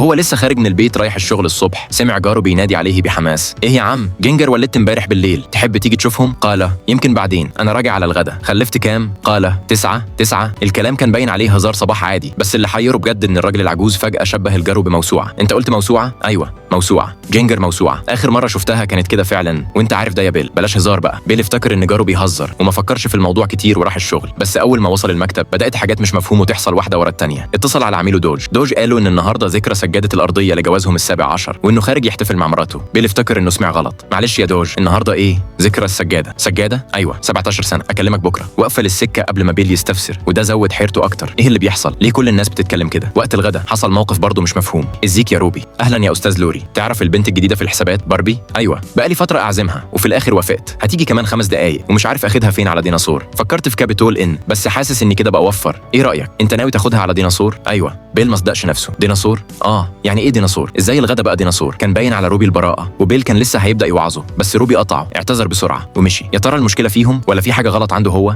وهو لسه خارج من البيت رايح الشغل الصبح، سمع جاره بينادي عليه بحماس: ايه يا عم، جينجر ولدت امبارح بالليل، تحب تيجي تشوفهم؟ قال: يمكن بعدين، انا راجع على الغدا. خلفت كام؟ قال: 9. 9. الكلام كان باين عليه هزار صباح عادي، بس اللي حيره بجد ان الراجل العجوز فجأة شبه الجارو بموسوعة. انت قلت موسوعة؟ ايوه موسوعة، جينجر موسوعة، اخر مرة شفتها كانت كده فعلا، وانت عارف ده يا بيل، بلاش هزار بقى. بيل افتكر ان جاره بيهزر وما فكرش في الموضوع كتير وراح الشغل. بس اول ما وصل المكتب بدات حاجات مش مفهومه تحصل واحدة ورا الثانية. اتصل على عميله دوج. دوج قالوا ان النهارده ذكرى سجادة الارضية لجوازهم ال17 وانه خارج يحتفل مع مراته. بيل افتكر انه سمع غلط. معلش يا دوج، النهارده ايه؟ ذكرى السجادة. سجادة؟ ايوه، 17 سنة، اكلمك بكره. وقفل السكة قبل ما بيل يستفسر، وده زود حيرته اكتر. ايه اللي بيحصل؟ ليه كل الناس بتتكلم كده؟ وقت الغدا حصل موقف برضه مش مفهوم. ازيك يا روبي؟ اهلا يا استاذ لوري. تعرف البنت الجديدة في الحسابات باربي؟ ايوه، بقالي فترة اعزمها وفي الاخر وافقت، هتيجي كمان 5 دقايق ومش عارف اخدها فين على ديناصور. فكرت في كابيتول ان، بس حاسس اني كده بوفر. ايه رايك؟ انت ناوي تاخدها على ديناصور؟ ايوه. بيل ما صدقش نفسه. ديناصور؟ اه، يعني ايه ديناصور؟ ازاي الغدا بقى ديناصور؟ كان باين على روبي البراءة، وبيل كان لسه هيبدا يوعظه، بس روبي قطعه، اعتذر بسرعة ومشي. يا ترى المشكلة فيهم ولا في حاجة غلط عنده هو؟